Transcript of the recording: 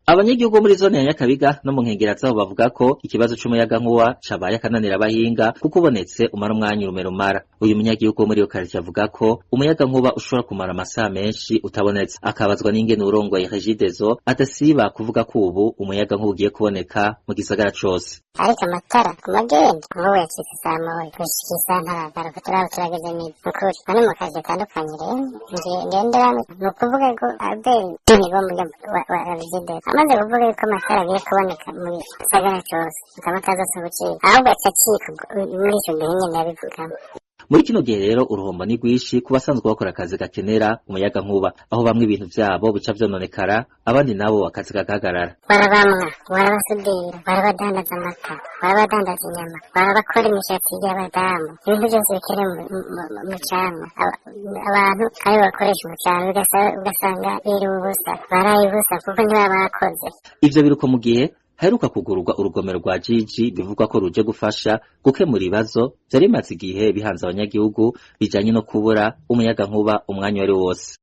Abanyagihugu bo muri zone ya Nyakabiga no mu nkengera zabo bavuga ko ikibazo c'umuyagankuba cabaye akananira abahinga, kuko ubonetse umara umwanya urume rumara. Uyu munyagihugu wo muri iyo karitiye avuga ko umuyagankuba ushobora kumara amasaha menshi utabonetse, akabazwa n'ingene uwurongoye Regideso adasiba kuvuga ko ubu umuyagankuba ugiye kuboneka mu gisagara cose. Ariko amatara ku magenda nk'ubu yacitse saa moya gushika isaha ntaragaruka, turaba turageze midi nukuri ano mu kazi gatandukanye. Rero ngenderamwo ni ukuvuga ko Albert nibo wa Regideso amaze kuvuga yuko amatara agiye kuboneka mu gisagara cose, amatara azose gucika, ahubwo aca acika muri ico gihe nyene yabivugamo. Muri kino gihe rero uruhombo ni rwinshi ku basanzwe bakora akazi gakenera umuyagankuba, aho bamwe ibintu vyabo bica vyononekara, abandi nabo akazi kagahagarara. Barabamwa, barabasudira, barabadandaza amata, barabadandaza inyama, barabakora imishatsi y'abadamu, ibintu byose bikenewe mu camwa. Abantu ari bakoresha umucanga, ugasanga biriwe ubusa, baraye ubusa, kuko ntibaba bakoze. Ivyo biruko mu gihe haheruka kugururwa urugomero rwa Jiji, bivugwa ko ruje gufasha gukemura ibibazo vyari bimaze igihe bihanze abanyagihugu bijanye no kubura umuyagankuba umwanya uwari wose.